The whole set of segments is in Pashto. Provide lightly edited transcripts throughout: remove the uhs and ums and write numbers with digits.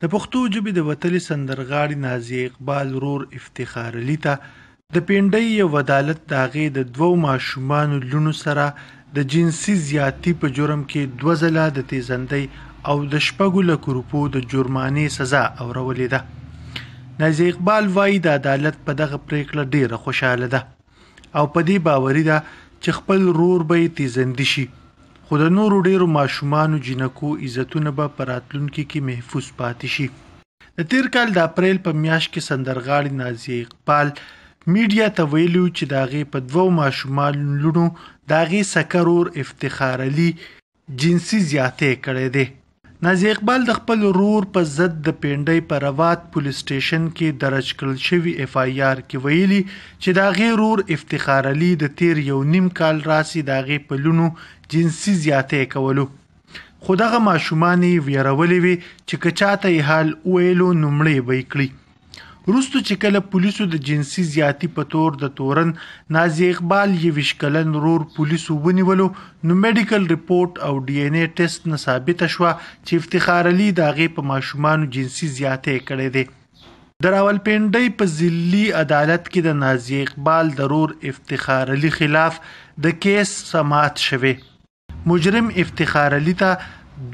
د پښتو ژبې د وتلې سندرغاړي نازیه اقبال ورور افتخار علي ته د پېنډۍ یو عدالت د هغې د دوو ماشومانو لوڼو سره د جنسي زیاتي په جرم کې دوه ځله د تېزندۍ او د شپږو لکو روپو د جرمانې سزا اورولې ده. نازیه اقبال وايي د عدالت په دغه پرېکړه ډېره خوشحاله ده او په دې باوري ده چې خپل ورور به یې تېزندي شي خو د نورو ډېرو ماشومانو جینکو عزتونه به په راتلونکي کې محفوظ پاتې شي. د تېر کال د اپریل په میاشت کې سندرغاړې نازیه اقبال میډیا ته ویلي وو چې د هغې په دوو ماشومانو لوڼو د هغې سکه ورور افتخار علي جنسي زیاتی کړی دی. نازیه اقبال د خپل ورور په ضد د پېنډۍ په روات پولیس سټېشن کې درج کړل شوي اېف آی آر کې ویلي چې د هغې ورور افتخار علي د تېر یو نیم کال راسې د هغې په لوڼو جنسي زیاتی کولو خو دغه ماشومانې یې ویرولې وې چې که چاته یې حال وویلو نو مړې به یې کړي. وروسته چې کله پولیسو د جنسي زیاتي په تور د تورن نازیه اقبال 21 کلن ورور پولیسو ونیولو نو میډیکل رپورټ او ډي این ای ټیسټ نه ثابته شوه چې افتخار علي د هغې په ماشومانو جنسي زیاتی کړی دی. د راولپنډۍ په ضلعي عدالت کې د نازیه اقبال د ورور افتخار علي خلاف د کیس سماعت شوی. مجرم افتخار علي ته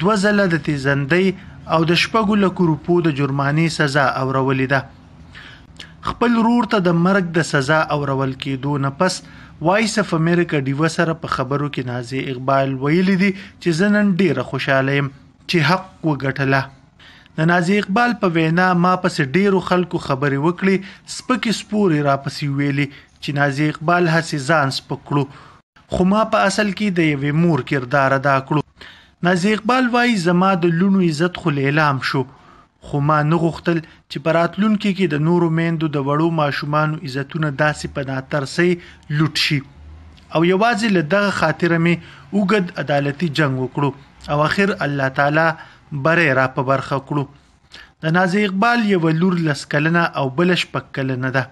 دوه ځله د تېزندۍ او د شپږو لکو روپو د جرمانې سزا اورولې ده. خپل ورور ته د مرګ د سزا اورول کېدو نه پس وایس اف امریکا ډیوه سره په خبرو کې نازیه اقبال ویلي دي چې زه نن ډېره خوشحاله یم چې حق وګټله. د نازیه اقبال په وینا ما پسې ډېرو خلکو خبرې وکړې، سپکې سپورې راپسې وویلې چې نازیه اقبال هسې ځان سپک کړو. خو ما په اصل کې د یوې مور کردار ادا کړو. نازیه اقبال وايي، زما د لوڼو عزت خو لیلام شو، خو ما نه غوښتل چې په راتلونکي کې د نورو میندو د وړو ماشومانو عزتونه داسې په ناترسۍ لوټ شي او یوازې له دغه خاطره مې اوږد عدالتي جنګ وکړو او اخر الله تعالی بری را په برخه کړو. د نازیه اقبال یوه لور لس کلنه او بله شپږ کلنه ده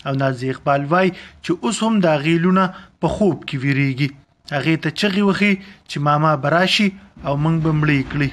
او نازیه اقبال وایي چې اوس هم د هغې لوڼه په خوب کې ویریږي، هغې ته چغې وهي چې ماما به راشي او موږ به مړې کړي.